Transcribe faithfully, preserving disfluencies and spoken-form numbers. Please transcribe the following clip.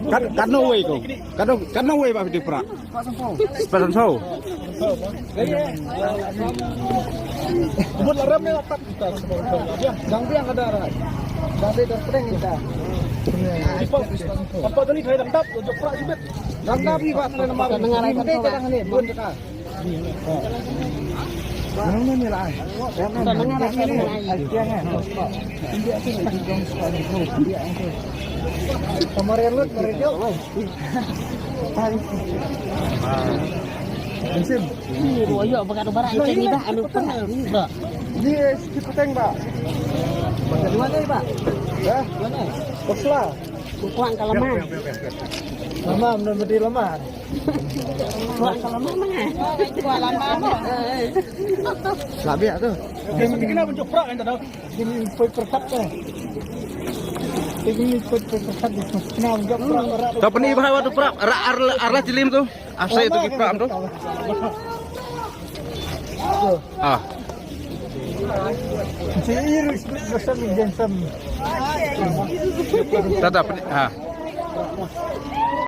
Kat, katno wei ko? Katno, katno wei ba phi die prah? Spah san phew. Bun la ram ne la tap kita. Dang biang ada rai. Dang biang ada prank kita. Apa tadi kaya dang tap, jok prah sibit. Dang tap ni, Pak, kena marah. Dengar aja. Kita kadang ni, bun kita. Mana ni lah? Dengar aja. Sama relut, relut. Bensin. Ni royok bekat barat ni, bah, anu, bah. Ni sikit peteng, bah. Dua ni, bah. Ya? Dua ni. Kosla. Kuat kalau mah. Lama, menurut dia lama. Kuat kalau mah, mah. Kuat lama, mah. Labiak tu. Dia mesti kena bentuk prak yang tak tahu. Ini poi pertat tu. Ini poi, poi pertat tu. Kena bentuk prak, prak. Kau peni bahaya tu prak. Ar, ar, ar lah jilim tu. Asai tu ki prak tu. Ah. Sir, respect, respect, handsome. Tata, ha.